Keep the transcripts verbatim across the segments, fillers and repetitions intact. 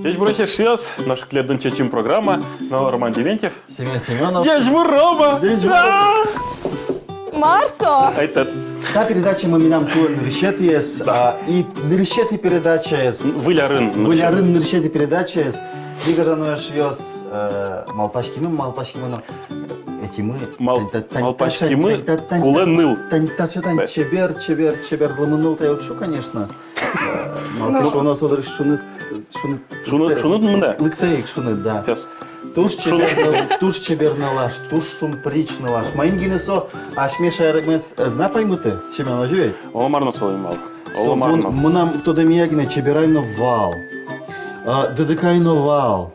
Ӟечбуресь, эшъёс! Нош тӥледын «Чечым» программа но Роман Дементьев. Семён Семёнов. Ӟечбур, Рома! Ӟечбур, Рома! Мар со? Ай, тат. Та передачамы милям туэ нырысетӥез, да, а, и нырысетӥ передачаез. Выль арын. Выль арын нырысетӥ передачаез. Тӥ, гажано эшъёс, э, малпаськимы, малпаськимы но. Этӥ мы. Мал-, тань-, тань-, малпаськимы, тань-, тань-, тань-, кулэ ныл. Тань-, тань-, тань-, да. Чебер, чебер, чебер лымы ныл тае уд шу, конечно. Э, малы ке шуоно, со дыр шуныт, шуныт, шуныт, лыктэ-, шуныт мында. Лыктэ ик шуныт, да. Сейчас. Туж чебер ныл-, туж чебер нылаш, туж шумприч нылаш. Маин гинэ со асьме шаермес ӧз на паймыты, Семён, озьы ведь? Оло мар но солэн вал. Оло мар но. Мынам тодэмея гинэ Чеберай но вал. А, Дыдыкай но вал.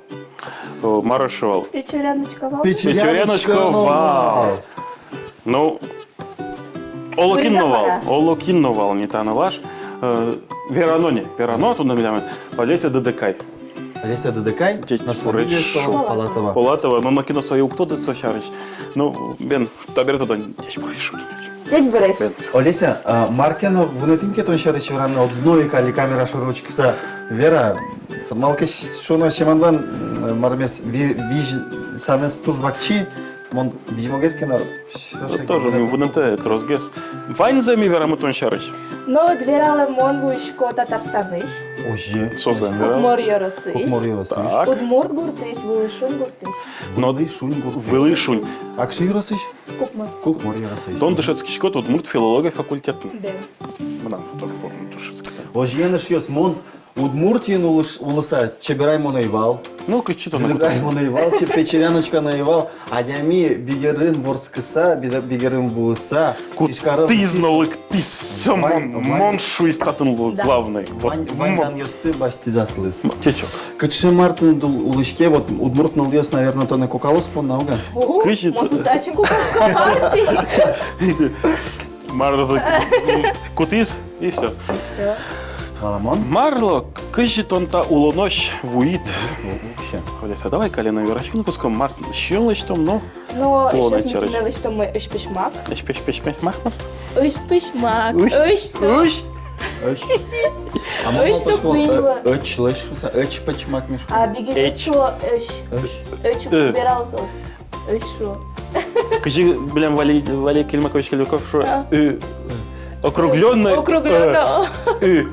О, мар эшшо вал? Печоряночка вал. Печоряночка, Печоряночка вал. Вал. Ну, оло кин но вал, оло кин но вал ни та нылаш. Э, верано ни, верано туннэ милям. Олеся Дыдыкай. Олеся Дыдыкай, ӟечбуресь, наша фамилия со, шуо. Полатова. Полатова, но нокин но сое уг тоды со сярысь. Ну, бен, табере тодо ни, ӟечбуресь шуо. Ӟечбуресь. Бен. Олеся, а, мар ке но вунэтӥм ке тон сярысь вераны, одно ик али камера шоры учкыса вера. Малы ке шуоно, Семёнлэн, м, мармес, ви-, визь санэз туж вакчи, мон визьмогес ке но, всё ж таки тоже вунэтэ. Ми вунэтэ тросгес. Ваньзэ ми верамы тон сярысь. Но вот вералэ, мон вуисько Татарстанысь. Озьы. Созэ вера. Кукмор ёросысь. Кукмор ёросысь. Так. Удмурт гуртысь, Вылӥ Шунь гуртысь. Но Вылӥ Шунь гуртысь. Вылӥ Шунь. А кыӵе ёросысь? Кукмор. Кукмор ёросысь. Тон дышетскиськод удмурт филология факультетын. Бен. Мынам тоже дышетскиськод. Озьыен, эшъёс, мон Удмуртиын улыс-, улыса, Чеберай мон ӧй вал. Ну, кытчы тон, Дыдыкай мон ӧй вал, Че-, Печеряночка но ӧй вал. Адями бигерын вордскыса, бида-, бигерын вуыса. Ку-, Ижкарын тӥз но лыктӥз, всё, вань, мон, вань. Мон шуиз татын лу-, да. Главный. Вот. Вань, вань м-, данъёсты басьтӥз аслыз. М-, чечок. Кыӵе мар тыныд ул-, улӥське, вот удмурт нылъёс, наверно, тонэ кукалоз понна, уг-а? О, кызьы мон т-, соос ачим кукалоз понна. Мар-о, кутӥз, и всё. Всё. Валамон. Марлы, кызьы тон та улонозь вуид? Всё. Олеся, давай каллен вераськыны кутском, мар сиён лэсьтом, но. Но улонэ ещё сярысь. Ми лэсьтом, э, ӧсь-пӧсь-мак. Ӧсь-пӧсь-пӧсь-пӧсь-мак. Ӧсь-пӧсь-мак. Ӧсь. Ӧсь со. Ӧсь. Ӧсь. А мон малпасько, ӧ-, ӧчлэсь шуса, ӧч-пӧсь-мак ми шуом. А бигеръёс шуо ӧсь. Ӧсь. Ӧсь. Э. Вералоз. Ӧсь шуо. Кызьы милям Валерий, Валерий Кельмакович Кельмаков шуо, а. Ы. Округлённый. Округлённый. Э. Ы.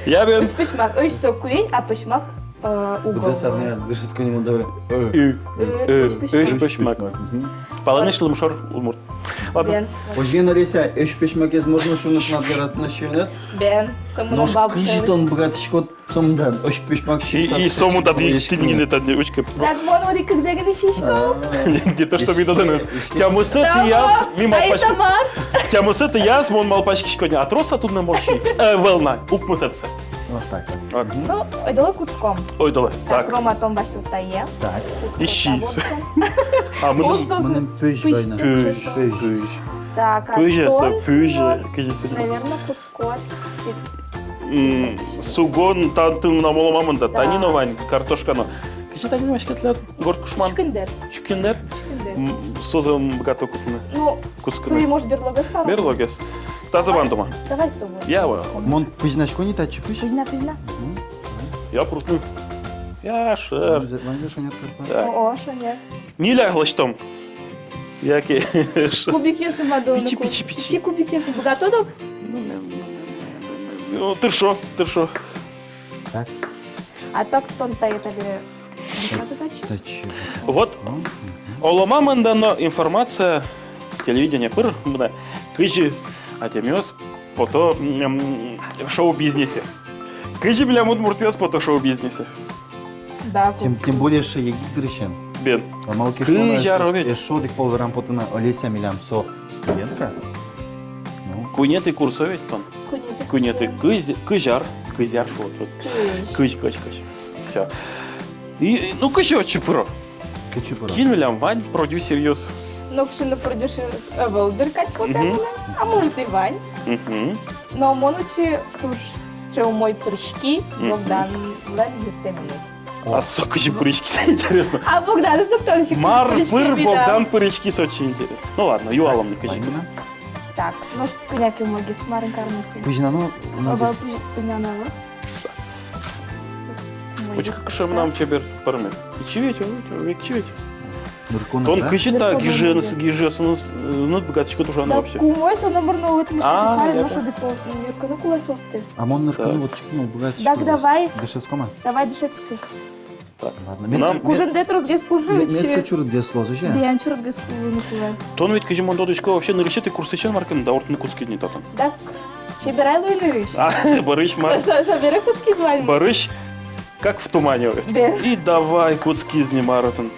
Я бен. Ӧсь-пӧсь-мак. Ӧсь со куинь, а пӧсь-мак, э, уголовной. Быдэс арня дышетсконни мон табере. Ы. Ы. Ы. Ӧсь-пӧсь-мак. Ӧсь-пӧсь-мак. Мгм. Палэнысь лымшор удмурт. Ладно. Бен. Озьыен, Олеся, ӧсь-пӧсь-макез можно шуыны тынад яратоно сиёнэд? Бен. Нош кызьы тон быгатӥськод сомында ӧсь-пӧсь-мак сиыса. И, и сомында тӥ, тӥ гинэ татын учке. Так, мон одӥг-кыкзэ гинэ сиисько. А. Не то, что ми тодоно. Тямысэтӥяз ми малпаськиськом. Тямысэтӥяз мон малпаськисько ни, а трос-а туннэ мон сии? Э, ӧвӧл на, укмысэтӥзэ. Вот так вот. Вот. Ну, ойдолэ кутском. Ойдолэ. Так, так. Рома, тон басьтод тае. Так. Кутскод. Ищи. Табор. А, мыным, мыным пӧсь вайна. Пӧсь. Пӧсь. Так, а пӧсь, со, тон, пӧсь, Семён, кызьы со, наверное, кутскод. М, сугон татын мынам оло мар мында, да. Тани но вань, картошка но. Кызьы тани ваське тӥляд горд кушман? Чукендер. Чукендер? Чукендер. М, созэ ум быгато кутыны. Ну, кутскыны. Сое, может, берлогес каром? Берлогес. Тазэ вандома. Давай сое. Я, ва. Мон пызьнасько ни татчы, пызь. Пызьна, пызьна. Мгм. Я прутны. Я, шер. Ваньзэ, ваньзэ шонер карпа. Так. О, о, шонер. Ньыль лэсьтом. Яке. Кубикъёсын вандылыны. Пичи, пичи, пичи. Пичи кубикъёсын. Быгатод-а? Ну, тыршо, тыршо. Так. А так тон тае табере быгатод-а? Татчы. Татчы. Вот. Мгм. Оло мар мында но информация телевидение пыр мынэ. Кызьы адямиос пото, м, шоу-бизнесе. Кызьы милям удмуртъёс пото шоу-бизнесе. Да, тем, тем более эшшо егит дырысен. Бен. А малы ке шуоно, кызь ар ведь. Эшшо одӥг пол верам потэ на, Олеся милям со студентка. Ну. Куинетӥ курсо ведь тон? Куинетӥ. Куинетӥ. Кызь, кызь ар, кызь ар шуо. Кызь. Кызь, кызь, кызь. Всё. И, и, ну, кызьы отчы пыро? Кызьы пыро? Кин милям вань продюсеръёс? Нокыӵе но продюсеръёс ӧвӧл дыр кадь потэ милям. Мгм. А может и вань. Мгм. Но мон отчы туж сыӵе умой пыриськи, мгм, Богданлэн юрттэменыз. О. А со кызьы пыриськиз, интересно. А Богдан со кытын пыриськиз? Мар пыр Богдан пыриськиз, очень интересно. Ну ладно, юалом ни кызьы. Понятно. Так, нош кӧня ке умойгес марын кароно сое? Пызьнано. Ӧвӧл, пызь-, пызьнано ӧвӧл. Учкы, кыӵе мынам чебер пӧрме. Пичи ведь, о, векчи ведь. Нырконо, да? Тон кызьы та гижыосыныз, гижыосыныз, э, ну, быгатӥськод ужаны вообще? Да, кумой со номыр но улыт мышкы. А, кукарь, я, но да. Шуды пол, ныркыны кулэ соосты. А мон ныркыны вот чик но уг быгатӥськы. Так, давай. Дышетском-а? Давай, дышетскы. Так. Ладно. Мед со, мед, кужымдэ тросгес поно, мед, мед со чурытгес луоз, уже? Бен, чурытгес поно кулэ. Тон ведь, кызьы мон тодӥсько, вообще нырысетӥ курсысен мар ке но дауртыны кутскид ни татын. Так, чеберай луи нырысь. А, бӧрысь мар. Со, со, собере кутскиз вань. Бӧрысь, как в тумане ведь. Бен. И давай кутскиз ни мар отын.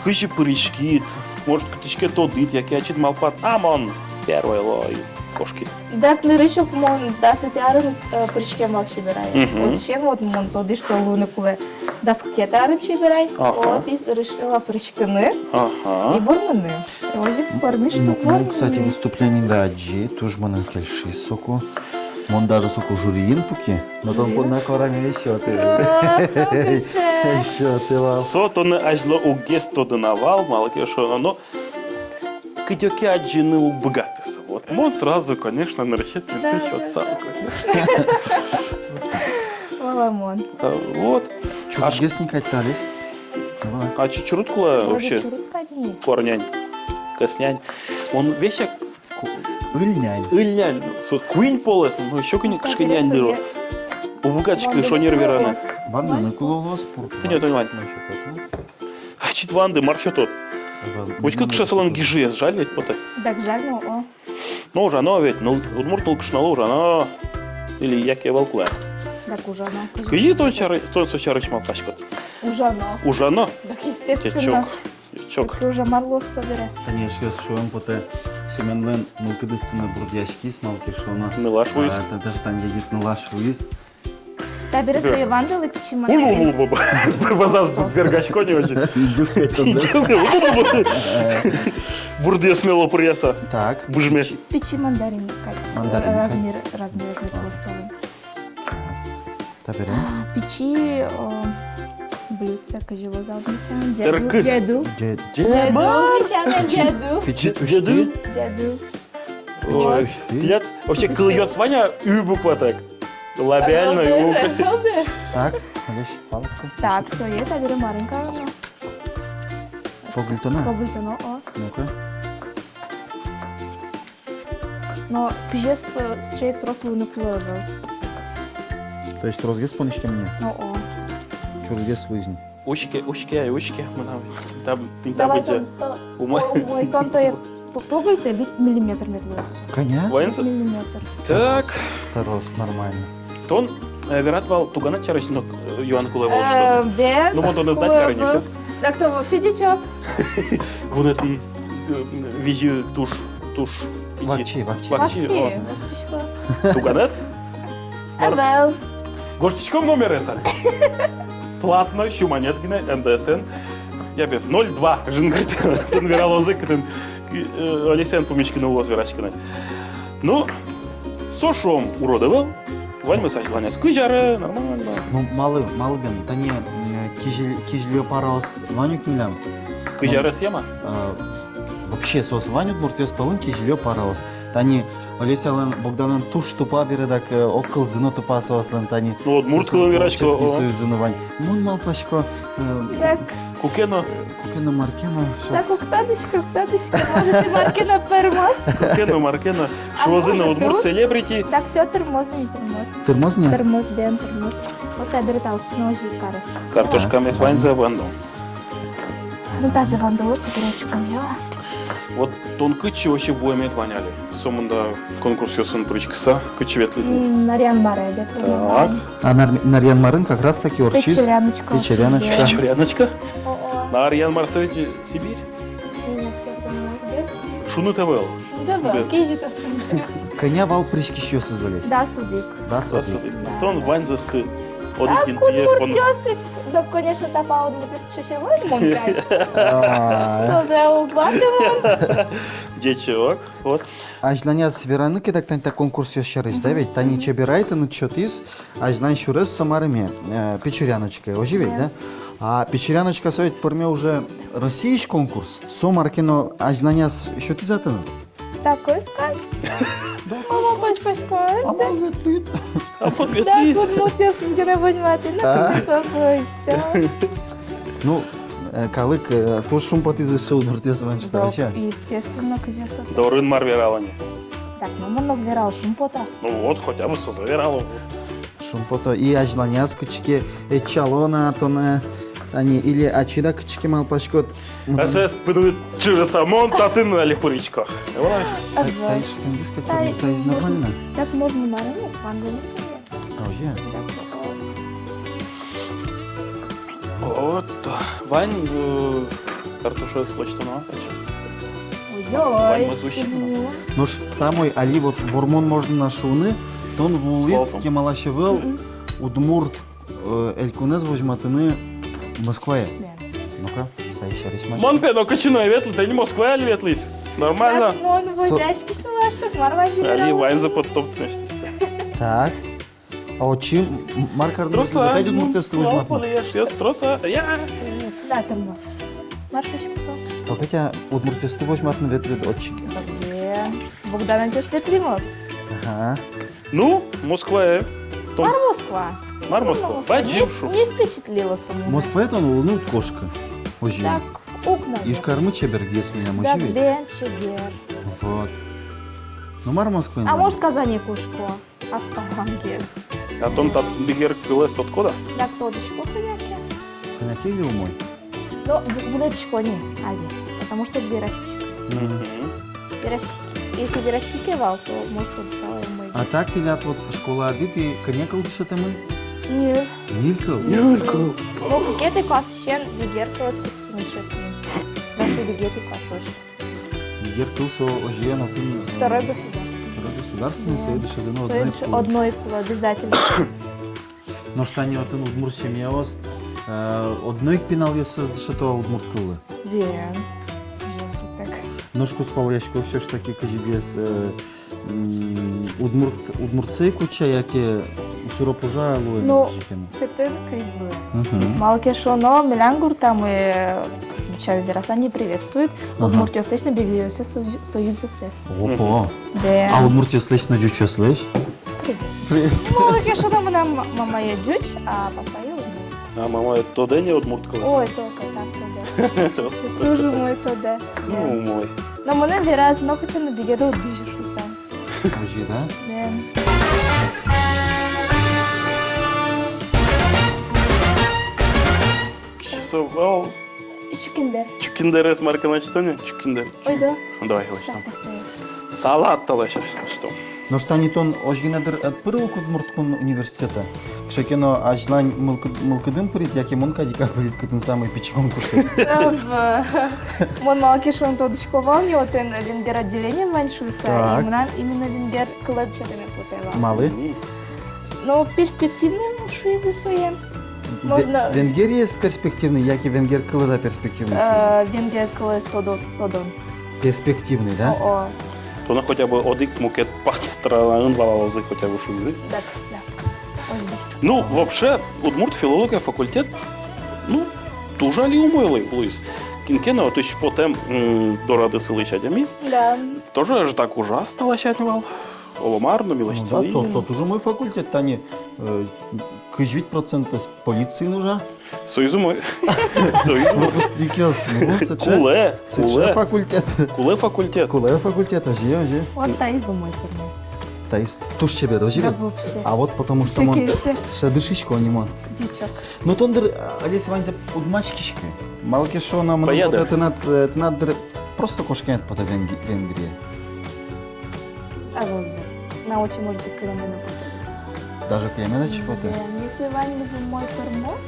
Кызьы пыриськид, может, кытысь ке тодӥд, яке ачид малпад, а мон первой луо, и кошкид. Так, нырысь ук мон дасэтӥ арын, э, пыриськем вал чеберае. Мгм. Вот син вот мон тодӥ, что луыны кулэ дас кыкетӥ арын чеберай. Ага. Вот, и решила пыриськыны. Ага. И вормыны. И озьы пӧрмиз, что вормыны. Ну, кстати, выступлениед адӟи, туж мыным кельшиз соку. Мон даже соку жюриын пуки. Но тон понна кораме ещё ты. О, молодец. Ещё ты вал. Со тонэ азьло уггес тодыны вал, малы ке шуоно, кыдёке адӟыны уг быгаты со. Вот. Мон сразу, конечно, нырысетӥ, да, ты ещё, да, сам, да, конечно. Валамон. А, вот. Чурытгес ни кадь талэсь. Вала. А чу-, чурыт кулэ вообще? Чурыт кадь ини. Корнянь. Кӧснянь. Мон весяк Ку-, ыль нянь. Ыль нянь. Со куинь полэс, ну, ещё куинь, кыӵе ке нянь дыр. Уг быгатӥськы шонер вераны. Ванныны кулэ луоз, пур. Тӥни отын вань. Ачид ванды, мар сётод? Учкы, кыӵе солэн гижыез, жаль ведь потэ. Так жаль, ну, о. Ну, ужано ведь, ну, удмурт нылкышно ужано. Или яке ӧвӧл кулэ. Так ужано. Кызьы тон сяры-, тон со сярысь малпаськод? Ужано. Ужано? Так, естественно. Чок. Чок. Тӥ уже мар луоз собере? Тани эшъёс, шуэм потэ, Семёнлэн мылкыдыз туннэ бурдъяськиз, малы ке шуоно. Нылаш вуиз. А, та-, даже тани егит нылаш вуиз. Табере сое вандылы пичи мандарин. Улу-улу-бу-бу. Вазаз бергасько ни озьы. Идёк это, да? Идёк это, улу-улу-бу. Бурдъёсме лопыръяса. Так. Быжме. Пичи, пичи мандарин кадь. Мандарин кадь. Размер, размер, размер луоз солэн. Табере. А, пичи, э, блюдце, кызьы луоз алдын чан. Ӟеду. Тыркы. Ӟеду. Ӟе-, ӟеду. Ӟеду. Пичи, пичи ӟеду. Ӟеду. Ӟеду. Ой, пичи ӟеду. Тӥляд вообще кылъёс вань-а ю букватэк? Лабиальной, ю. Так, олесь палка. Так, сое табере марын кароно? Погыльтоно? Погыльтоно, о. Ну-ка. Но пизез, э, сыӵе трос луыны кулэ ӧвӧл. То есть тросгес пониське мыне? О-о. Чургес луиз ни. Учке, учке, ай, учке, мынам. Там, там. Давай, быдӟа. Тон, то, умой. Умой, тон то, э, п-, погыльты, вить миллиметр мед луоз. Кӧня? Ваньзэ? Вить миллиметр. Так. Трос, нормально. Тон, э, верад вал туганэд сярысь но, э, юан кулэ ӧвӧл шуса. Э, бен. Ну, мон тонэ сдать кари ни, всё. Так то вообще дичок. Вунэтӥ, э, визьы туж, туж пичи. Вакчи, вакчи. Вакчи, вакчи, о. Вакчисько. Туганэд? Ӧвӧл. Гожтӥськом номерез али. Платной, сю манет гинэ, Н Д С Н. Я бен, ноль два, жингыртэ, тон вералозы, кытын, э, Олесян пумиськыны луоз вераськыны. Ну, со, шуом, урод ӧвӧл. Ваньмыз азьланяз. Кызь аре, нормально. Ну, малы, малы бен, тани, м, кизиль-, кизилиё параос вань ук милям. Кызь арес яма? Э, вообще, соос вань удмуртъёс пӧлын кизилиё параос. Тани Олесялэн, Богданлэн туж тупа бере, дак, э, огкылзы но тупа соослэн, тани. Ну, удмурт кылын верасько, о. Ческыт союззы но вань. Мон малпасько, э, так. Куке но. Куке но, мар ке но, всё. Так уг тодӥськы, уг тодӥськы, может, и мар ке но пӧрмоз. Куке но, мар ке но. А шуозы но, может, удмурт селебрити. Так, всё, тырмоз ни, тырмоз. Тырмоз ни? Тырмоз, бен, тырмоз. Вот табере та усьтыны озьы ик каре. Картошкамес ваньзэ вандо. Ну, тазэ вандо, вот, собере учком, я. Вот тон кытчы вообще вуэмед вань али? Сомында конкурсъёсын пыриськыса, кытчы ветлӥд? М, Нарьян-Маре ветлӥ. Так. А Нар-, Нарьян-Марын как раз таки ортчиз Печеряночка. Печеряночка. Печеряночка? О-о. Нарьян-Мар со ведь Сибирь? Немецкий автономный округ. Шуныт ӧвӧл. Шуныт ӧвӧл. Кызьы та шуныт. Кӧня вал пыриськисьёсыз, Олесь? Дас одӥг. Дас одӥг. Дас одӥг. Да. Тон ваньзэсты одӥг интые понс-. Удмуртъёс ик, да, конечно, та палан удмуртъёс чаще вал, мон кадь. А. Созэ уг быгаты мон. Ӟеч ик, вот. Азьланяз вераны ке, дак, тани та конкурсъёс сярысь, да, ведь? Тани Чеберай тыныд сётӥз азьлань сюрес, со марыме, э, Печеряночка, озьы ведь, да? Да. А Печеряночка со ведь пӧрме уже Россиысь конкурс, со мар ке но азьланяз сётӥз-а тыныд? Так, ӧз кадь. Мама пачпаськоз, да? А мон ведь лыд. А вот. Да, ветлӥз. Удмуртъёсыз гинэ возьматӥ, ну, а, кызьы соослы, и всё. Ну, э, калык, э, туж шумпотӥз эшшо удмуртъёс вань шуса, да, вообще. Естественно, кызьы со. Дорын мар верало ни? Так, ну, мон но верало, шумпото. Ну вот, хотя бы соос верало. Шумпото. И азьланяз кыӵе ке ӧтчало на тонэ, тани, или ачид-а кыӵе ке, малпаськод. Мгм. Эсэс пыдылыд чырыса, мон татын али пырисько. Ага. Таиз, таиз нормально. Так можно, марым, ваньмыз. Озьы-а? Да. Вот. Вань, э, картошез лэсьтоно, а, кыӵе? Ой-ой, ваньмыз усьтӥ. Нош самой али вот вормон можно на шуыны, тон вуылӥд, кемалась ӧвӧл, мгм, удмурт, э, элькунэз возьматыны Москвае. Да. Ну-ка, сай сярысь мар. Мон, пе, нокытчы но ӧй ветлы, тӥни Москвае али ветлӥз. Нормально. Так, мон возьдаськись но, вашек, мар ваньзэ. Али верало. Ваньзэ поттом тынэсьтыд. Так. А отчы м-, мар карыны ветлӥд, опять удмуртъёсты возьматыны? Троса, ну, слова, ещё троса, я. Да, тырмоз. Мар шуиськод? Опять, а, удмуртъёсты возьматыны ветлӥд отчы ке. Где? Богдан Антюш ветлӥм ук. Ага. Ну, Москва, э. Мар Москва? Мар Москва? Ну, бадӟым шуг. Не впечатлило со мыным. Москвае тон улыны уд кошкы. Озьы. Так, уг на. Ижкармы чебергес милям, озьы ведь? Так, бен, чебер. Вот. Ну, мар Москвае? А может, Казане кошко? Ас палан гес. А тон та бигер кылэз тодӥськод-а? Так, тодӥсько кӧня ке. Кӧня ке или умой? Но в-, вунэтӥсько ни али, потому что вераськисько. Мгм. Вераськи-, если вераськи ке вал, то, может, тодысал умой. А так тӥляд вот школаады тӥ кӧня кыл дышетэмын? Ньыль. Ньыль кыл? Ньыль кыл. Но кыкетӥ классысен бигер кылэз кутским дышетыны. Дас одӥгетӥ классозь. Бигер кыл со озьыен отын, э, второй государственный. Второй государственный, да, сое дышетыны одно ик кулэ. Сое дыше-, одно ик кулэ, обязательно. Нош тани отын удмурт семьяос, э, одно ик пиналъёссэс дышето-а удмурт кыллы? Бен. Ужас вот так. Нош кузпалъясько всё ж таки кызьы гес, э, м, удмурт, удмуртсэ ик утча, яке суро-пужа луэ, ну, кызьы ке но? Кытын кызьы луэ. Мгм. Малы ке шуоно, милям гуртамы, э, ӟуч сямен вераса, не приветствует, ага, удмуртъёслэсь но бигеръёслэсь союз-, союзъёссэс. Ого. Да. А удмуртъёслэсь но ӟучъёслэсь? Привет. Привет. Малы ке шуоно, мынам ма-, мамае ӟуч, а папае удмурт. А мамае тодэ ни удмурт кылэз? Ой, только так тодэ. Только так. Туж умой тодэ. Ну, умой. Но мыным вераз, нокытчы но бигеды уд бызе шуса. Озьы, да? Да. Кыӵе со вал? Чукиндер. Чукиндерез мар ке но лэсьто ни, чукиндер. Ой, да. Давай, лэсьтом. Салат-а лэсьтом? Нош тани тон озьы гинэ, дыр, ӧд пыры ук Удмурт кун университетэ? Кыӵе ке но азьлань мылкыд-, мылкыдын пырид, яке мон кадь ик-а пырид, кытын самой пичи конкурсэз? Ӧвӧл. Мон малы ке шуоно тодӥсько вал ни, отын венгер отделение вань шуыса, и мынам именно венгер кылэз дышетэме потэ вал. Малы? Ну, перспективный шуизы сое. Ве-, можно. Венгериез перспективный, яке венгер кылэз-а перспективный шуизы? Э, венгер кылэз тодо-, тодон. Перспективный, да? О-о. Тонэ хотя бы одӥг мукет пат странаын валалозы хотя бы шуизы. Так, да. Озьы. Ну, вообще, удмурт филология факультет, ну, туж али умой луиз. Кин ке но отысь потэм, м, дорады сылӥсь адями. Да. Тоже ӧжытак ужаз та ласянь вал. Оло мар но, милесьтым. Ну да, со, со туж умой факультет, тани, э, кызь вить процентэз полициын ужа. Соиз умой. Соиз умой. Выпускникъёс, ну, сыӵе, кулэ, сыӵе кулэ факультет. Кулэ факультет. Кулэ факультет, озьы, озьы. Вот таиз умой пӧрмоз. Таиз туж чебер, озьы ведь? Да, вообще. А вот потому что мон сыӵе дышисько ни мон. Дичок. Ну, тон, дыр, Олеся, ваньзэ уд мачкиськы. Малы ке шуоно, мыным потэ, тынад, э, тынад, дыр, просто кошкемед потэ Венг-, Венгрие. А вот, да. На очень, может быть, кылеме но потэ. Даже кылеме но потэ? Да, если ваньмыз умой пӧрмоз,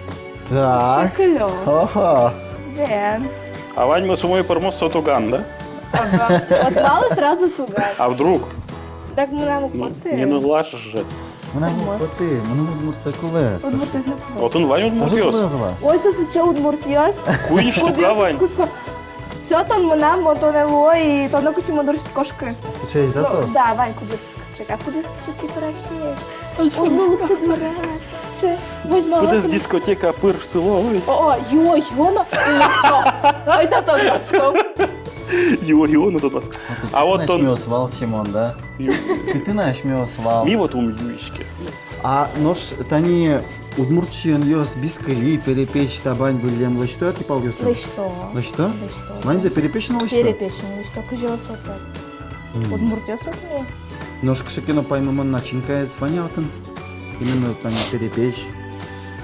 так. Вообще клёво. Ага. Да. А ваньмыз умой пӧрмоз, со туган, да? Ага. Вот малы сразу туган? А вдруг? Так мынам уг поты. Ну, не, ну, лажа же. Мынам уг поты, мыным удмуртсэ кулэ. Удмуртэз но кулэ. Отын вань удмуртъёс. Тоже кулэ вал-а? Ой, со сыӵе удмуртъёс. Куинь штука вань. Кудъёсыз кутско. Всё, тон мынам, мон тонэ луо, и тонэ кытчы мон дорысь кошкы. Сыӵеесь, да, соос? Да, вань кудъёсыз кыӵе ке, а кудъёсыз кыӵе ке пӧраське. Озьы лыктэ дорад. Сыӵе, возьмало. Кудӥз дискотека пыр сыло, ой. О, о, юо, юо но. Ой, та тодматском. Юо, юо но тодматском. А вот тон. Кытын асьмеос вал, Семон, да? Ю-, кытын асьмеос вал? Ми вот ум юиське. А нош тани удмурт сиёнъёс: бискыли, перепеч, табань, выллем лэсьто-а тӥ палъёсын? Лэсьто. Лэсьто? Лэсьто. Ваньзэ перепеч но лэсьто? Перепеч но лэсьто, кызьы со отын. Мгм. Удмуртъёс отын. Нош кыӵе ке но паймымон начинкаез вань-а отын? Именно тани перепеч.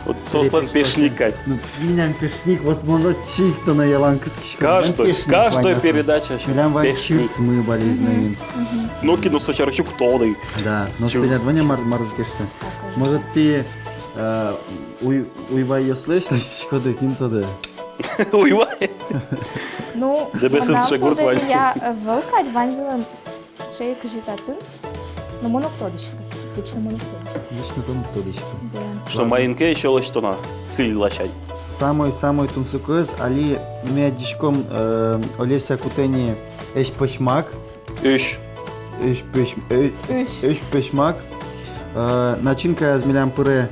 Вот соослэн перепеч, пешник кадь. Ну, милям пешник, вот мон отчы ик тонэ ялан кыскисько. Каждой, каждой передача милям вань пешник. Чырсмы, болезненный. Мгм. Мгм. Нокин но со сярысь уг тоды. Да, но чырс. Тӥляд вань-а мар-, мар-, кешса? Может, тӥ, э, уй-, уйвайёслэсь лэсьтӥськоды, кин тодэ? Уйвай? Ну, Дэбесын мынам тодэ, вань. Я, э, ӧвӧл кадь ваньзылэн сыӵе, кызьы татын. Но мон уг тодӥськы. Лично мон уг тодӥськы. Лично тон уг тодӥськы. Да. Что, ладно. Маин ке ещё лэсьтоно сӥль ласянь? Самой-самой тунсыкоез али ми адӟиськом, э, Олеся кутэ ни эсь пӧсьмак. Эсь. Эсь пӧсь-, э, эсь. Эсь пӧсьмак. Э, начинкаяз милям пыре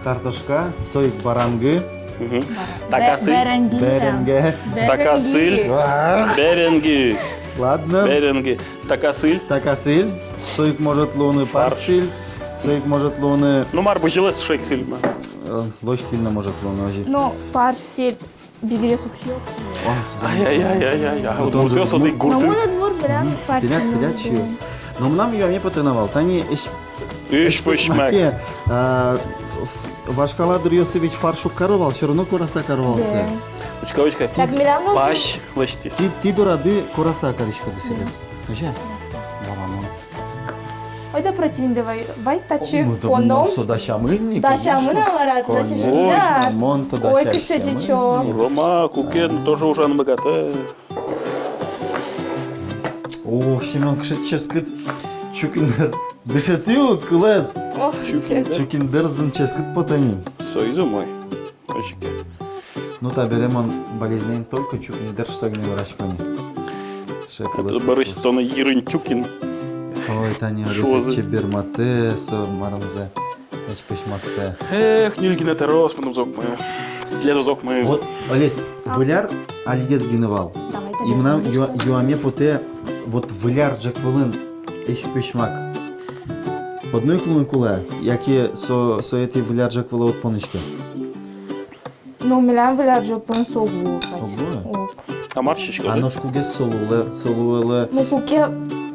картошка, со ик баранги. Мгм. Бара-, така бе-, сӥль? Беренги. Беренги. Беренги. Така сӥль? Уа. Беренги. Ладно. Беренги. Така сӥль? Така сӥль. Со ик может луыны парсь сӥль. Со ик может луыны... Ну, мар бызьылэ, со ик сӥль ма. Э, лось сӥль но может луыны, озьы. Но парсь сӥль. Бигерес уг ё. Ай-яй-яй-яй-яй. А вот удмуртъёс одӥг гуртын. Но мон удмурт, милям парсь сӥль. Тӥляд, тӥляд сиё. Но мынам юаме потэ на вал. Тани эсь, эсь пӧсьмак. Эсь пӧсьмаке, а, ф-, вашкала дыръёсы ведь фарш уг каро вал, всё равно кораса каро вал сое. Да. Учкы, учкы. Так, милям но пась лэсьтӥз. Тӥ, тӥ дорады кораса кариськоды сэрес. Да. Озьы-а? Кораса. Валамон. Ойдо, противень, давай, вай татчы поном. Мон со дасямын ни, дасямын, конечно. А мар-а, дасяськод-а? Конечно, мон то дасяськемын ни. Ой, кыӵе ӟечок. Рома, куке но тоже ужаны быгатэ. О, Семён, кыӵе ческыт чукиндыр. Дышетӥ ук кылэз. Ох, чукиндыр. Чукиндыр зын ческыт потэ ни. Соиз умой. Озьы ке. Ну, табере мон болезненный только чукиндыр шуса гинэ верасько ни. Сыӵе кылэз. Борис, тон йырын чукин. Ой, тани, шуозы. Чеберматэ со марымзэ. Эсь пӧсьмаксэ. Эх, ньыль гинэ тӧроз мыным зокмы. Тӥледлы зокмы. Вот, Олесь, а, выль ар алигес гинэ вал. Давай, давай. И мынам юа-, юаме потэ, вот выль ар ӝӧк вылын эсь пӧсьмак. Одно ик луыны кулэ, яке со, сое тӥ выль ар ӝӧк вылэ уд поныське? Ну, милям выль ар ӝӧк вылын со уг луы кадь. Уг луы? Уг. А мар сиськоды? А нош куке со луылэ, со луылэ. Ну, куке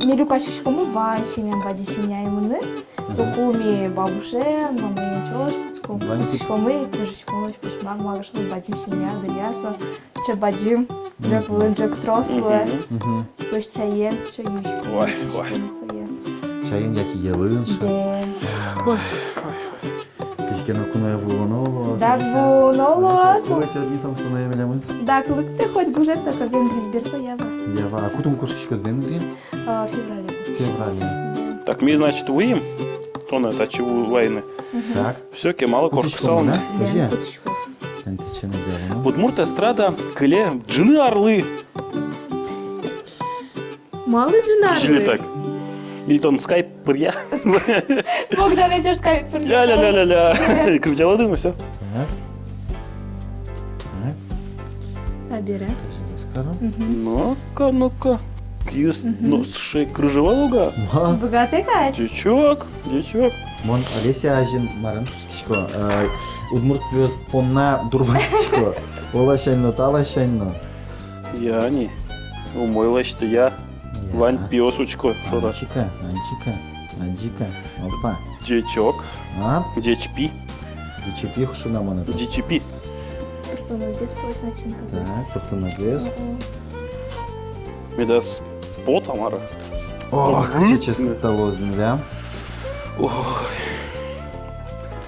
ми люкаськиськомы вань семьяен, бадӟым семьяен мыныны. Мгм. Соку ми бабушен, мамаен ӵош кутском, вань кутскомы, пыжиськом, пыжмак, мар шуод, бадӟым семья дыръя со. Сыӵе бадӟым, ӝӧк вылын ӝӧк трос луэ. Мгм. Мгм. Пӧсь чаен сыӵе юиськом, ой, ой, юиськом сое. Чаен яке йӧлын, ша. Да. Ой, ой, ой. Кызьы ке но куное вуоно луоз. Дак вуоно луоз. Кызьы ке но куное милемыз. Дак лыктэ хоть гужем, только Венгриысь берто, Ява. Ява. А кутын кошкиськод Венгрие? А, феврале. Феврале. Да. Так, ми, значит, вуим. Тонэ татчы ву-, вайыны. Мгм. Так. Всё, кемалы кошкысал ни. Кутӥськом, да? Кутӥськом. Тань тэтче но делано. Удмурт эстрада кыле ӝыны арлы. Малы ӝыны арлы? Кызьы ини так? Или тон скайп пыръя? Богдан, я скайп пыръя. Ля-ля-ля-ля-ля. Кырӟалоды но всё. Так. Так. Табере. Тоже раскаром. Мгм. Ну-ка, ну-ка. Киыс, мгм, ну, слушай, крыжова луга. Ма. Быгатэ кадь. Ӟечок, ӟечок. Мон Олеся азьын марым кутскисько, э, удмурт пиос понна дурбасьтӥсько. Оло сянь но, тала сянь но. Я ни. Умой лэсьтэ, я. Я. Вань пиос учко шоры. Анчика, анчика, анчика. Опа. Ӟечок. А? Ӟечпи. Ӟечпи хушына мон это. Ӟечпи. Пуртоногес, сочная начинка. Так, пуртоногес. О-о. Медаз пот-а, мар-а? Ох, мгм, ческыт та луоз ни, да? Ой.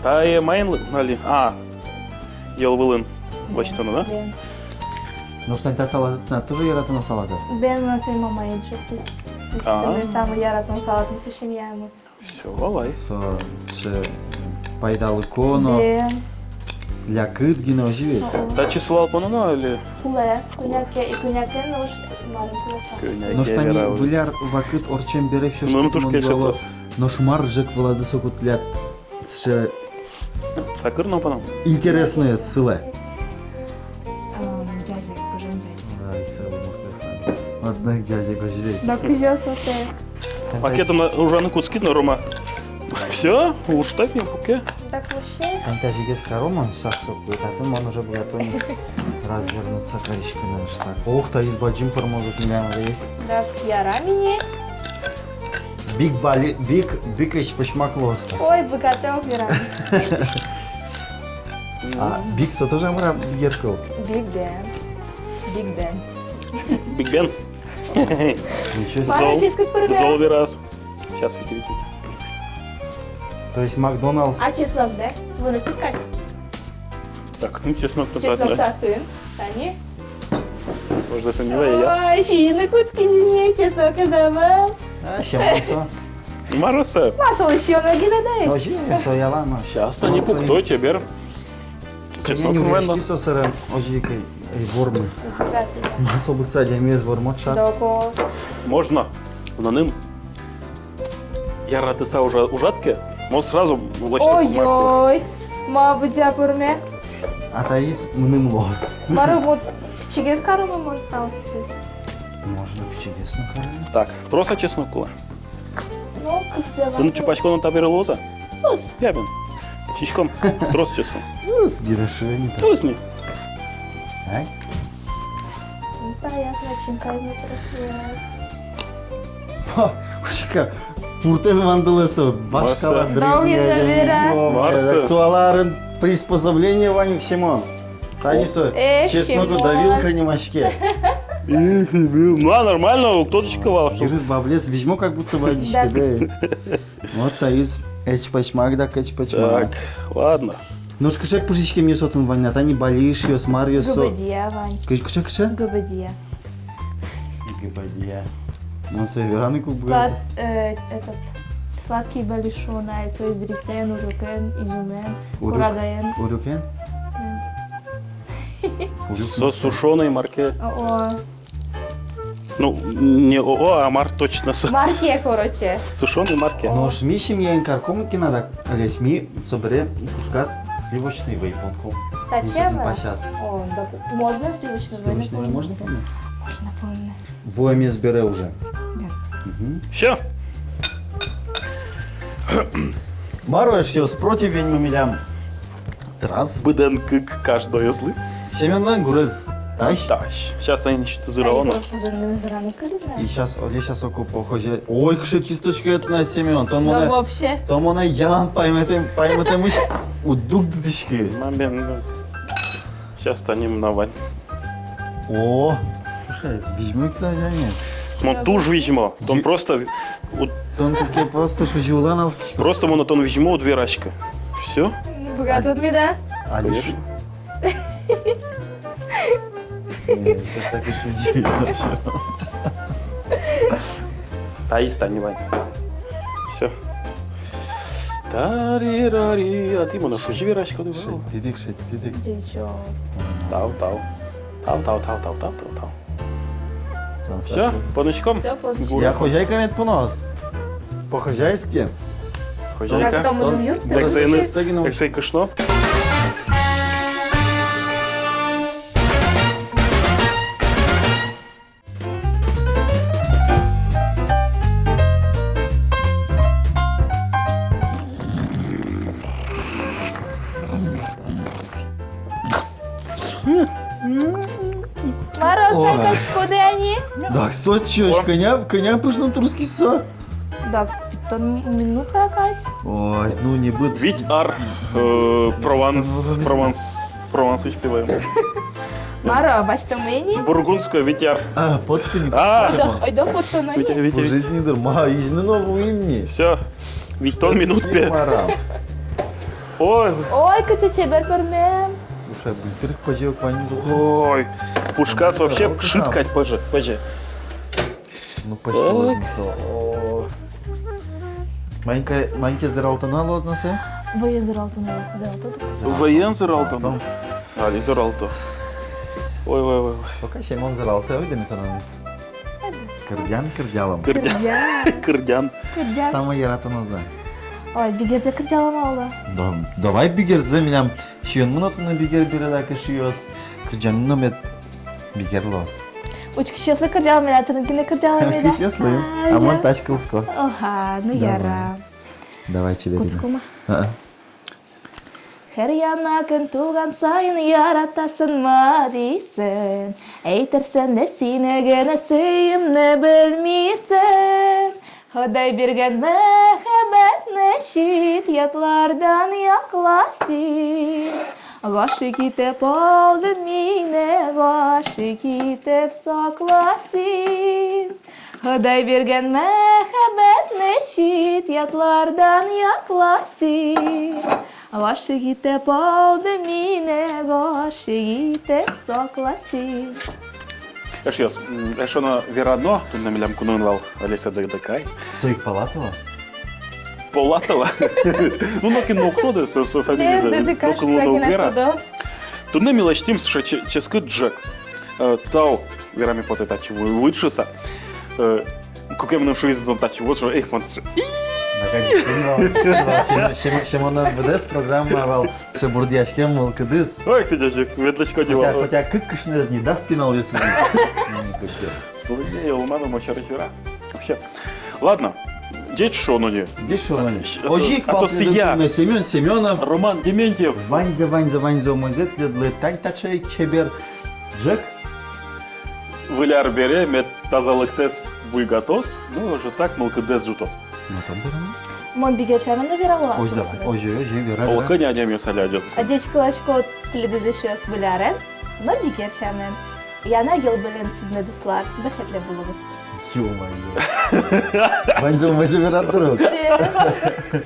Тае маин лы-, али? А, йӧл вылын лэсьтоно, да? Бен. Ну что, та салат, та тоже яратоно салат? Бен, у нас и мама ест. А. Самый яратоно салат, мы со семьями. Всё, валай. Со, сыӵе пайдалыко но. Бен. Лякыт гинэ, озьы ведь? О-о. Татчы сылал пононо али? Кулэ, кӧня ке, и кӧня ке нош марын кулэ са. Нош тани выль ар вакыт ортчем бере всё ж таки мон юало. Нош мар ӝӧк вылады соку тӥляд сыӵе... Сакыр но поном. Интересное сылэ. Ам, ӟазег, пыжем ӟазег. Ай, сылэ муртэ сан. Одно ик ӟазег, озьы ведь. Но кызьы со тэк. Макетын ужаны кутскид но, Рома. Всё, уж так и пуке. Так вообще. Тань тазьыгес каро мон, сак соку, татын мон уже быгато ни развернуться кариськыны, ӧжыт так. Ох, таиз бадӟым пӧрмоз ук милям весь. Так, ярам ини. Биг бали, биг, биг эч почмак луоз. Ой, быгатэ ук, ярам. А биг со тоже мар-а, бигер кыл? Биг Бен. Биг Бен. Биг Бен. Ничего себе. Зол, зол вераз. Сейчас, Витя, Витя, Витя. То есть Макдоналдс. А чеснок, да? Вон и пикать. Так, ну, чеснок-то... Чеснок татын, тани. Можно сомневаться, я. Ой, сиыны кутскиз ини, чеснок ӧз вал. А, сиён со. Мар со? Ма солы сиён гинэ, да? Озьы, со ялан, а. Сейчас, тани пукто, чебер. Чеснок нормально. Со сэрен озьы ик ӧй вормы. Ма со быдӟа адямиез вормод шат. Доко. Можно. Мыным яратыса ужа-, ужатӥд ке, мон сразу лэсьтэ. Ой-ой, ма быдӟа пӧрме. А таиз мыным луоз. Мар-о, вот, пичигес каромы, может, таосты? Можно пичигес но карыны. Так, трос-а чеснок кулэ? Ну, кык зэм. Тыныд чупаськон табере луоз-а? Луоз. Я бен. Сиськом трос чеснок. Луоз, дешевле. Луоз ни. Ай. Ну, таяз начинкаез но трос луоз. Ха, учка, пуртэн вандылэ со, башкала древняя. Долгин вера. Мар со? Туала арын приспособление вань, Семён. Тани со, эх, чеснокодавилка нимаське. Ну, а нормально, уг тодӥськы вал, что... Кирыс баблес визьмо, как будто бы адӟиське, да. Вот таиз эчпачмак, да, эчпачмак. Так, ладно. Нош кыӵе пыжиськемъёс отын вань на, тани балишъёс, маръёс со. Гыбыдия вань. Кыӵе, кыӵе, кыӵе? Гыбыдия. Гыбыдия. Мон сое вераны кулэ уг быгаты. Слад-, э, этот, сладкий балишон, а со из рисэн, урюкен, изюмен, курагаен. Урюк-, урюкен? Да. Со сушёный марке. О-о. Ну, не о-о, а мар точно со. Марке, короче. Сушёный марке. Нош ми семьяен карком ке но, так, олесь, ми собере пушказ сливочный вей поном. Татчы-а? Пасяз. О, да, можно сливочный вей? Сливочный вей можно, по-моему? Можно, по-моему. Вуэмез бере уже. Да. Мгм. Всё. Мар-о, эшъёс, противеньмы милям трос. Быдэн кык каждоезлы. Семёнлэн гурез тазь. Тазь. Сейчас ини ещё зырало но. Ай, просто зыраны кылиз на. И сейчас, Олеся, соку похоже. Ой, кыӵе кисточка это на, Семён. Тон монэ, да вообще. Тон монэ ялан паймытэмысь уд дугдытӥськы. Мам, бен, бен. Сейчас тани мынам вань. О, слушай, визьмо ик та, да, нет? Мон туж визьмо. Тон просто, вот, тон куке просто шузи улан алскиськод. Просто мон тон визьмо уд вераськы. Всё. Быгатод меда? Алиш. Конечно. Э, сейчас так и шузи. Таиз тани вань. Всё. Тари-рари, а тӥ монэ шузи вераськоды вал. Шедьтӥд ик, шедьтӥд ик. Дичо. Тау, тау. Тау, тау, тау, тау, тау, тау, тау. Всё, поныськом. Всё, поныськом. Я хозяйка мед поноз. По-хозяйски. Хозяйка. Как там, тон, юрт, эксэй, эксэй кышно. Мар-о, сайкаськоды ини? Дак со чё, кӧня, кӧня пыжны турттӥз со? Дак витьтон минута кадь. Ой, ну не быт. Вить ар, э, Прованс, Прованс, Прованс ичпилаем. Мар-о, басьтом ини? Бургундской вить ар. А, поттыны. А. Ойдо, ойдо поттоно ини. Вить ар, вить ар. Жизни дыр, ма, изьны но вуим ни. Всё. Витьтон минут пе. Мар-а. Ой. Ой, кыӵе чебер пӧрмем. Слушай, былтыр ик пӧзе ук ваньмыз. Ой, пушказ вообще шыд кадь пӧзе, пӧзе. Ну, почти луоз ни со. О. Маин ке, маин ке зыралтоно луоз на сое? Вӧйын зыралтоно луоз, зыралто. Вӧйын зыралтоно. Али зыралто. Ой, ой, ой, ой. Пока Семён зыралтэ, ойдо ми тонэн. Кырӟан кырӟалом. Кырӟан. Кырӟан. Кырӟан. Самой яратонэз-а? Ой, бигерзэ кырӟалом, оло. Да, давай бигерзэ, милям сиёнмы но туннэ бигер бере, дак, эшъёс. Кырӟанмы но мед бигер луоз. Учкисьёслы кырӟалом меда, тырын гинэ кырӟалом меда? Учкисьёслы. Ай, а мон таӵе кылӥсько. Оха, ну яра. Давайте верим. Кутском-а? А-а. Хыръяна кын туган сайын, яратасэн мадисэн, эй, тэрсэн эсинэ гинэ сӥемме бельмисэн. Ходай берген мехабетнэ чит ятлардан якласи. Гаши китэ полды минэ, гаши китэ сокласи. Ходай берген мехабетнэ чит ятлардан якласи. Гаши китэ полды минэ, гаши китэ сокласи. Эшъёс, м, эшшо но верано, туннэ милям кунын вал Олеся Дыдыкай. Со ик Полатова? Полатова. Ну, нокин но уг тоды, со, со фамилиез. Дыдыкай, нокин но уг вера. Туннэ ми лэсьтӥм сыӵе че-, ческыт ӝӧк. Э, тау вераме потэ татчы вы-, выт шуыса. Э, куке мыным шуиз тон татчы вот, шуэ, эх, мон сыӵе. Нагадишкин вал, вал, Семён, Семён, Семёнлэн быдэс программа вал, сыӵе бурдъяськем мылкыдыз. Ой, тӥ дяжик, ветлӥсько диван. Хотя, хотя кык кышноез ни, дас пиналъёсыз ни. Слушай, олманы мочары хера. Вообще. Ладно. Ӟеч шуоно ни. Ӟеч шуоно ни. Озьы ик, а то сия. Семён Семёнов. Роман Дементьев. Ваньзэ, ваньзэ, ваньзэ умойзэ тӥледлы, тань таӵе чебер ӝӧк. Выль ар бере мед тазалыктэс буйгатоз, ну, уже так, мылкыдэс ӝутоз. Ну, там дырам. Мон бигер сямен но верало. Озьы, давай. Озьы, озьы, вера, вера. Оло кӧня адямиос али адӟозы. Ӟеч кыласько тӥледыз, эшъёс, Выль арен но бигер сямен. Яна Гелбелен сӥзнэд, услад, быхетле вуылогес. Ё-моё. Ваньзэ умойзэ верад, друг. Э.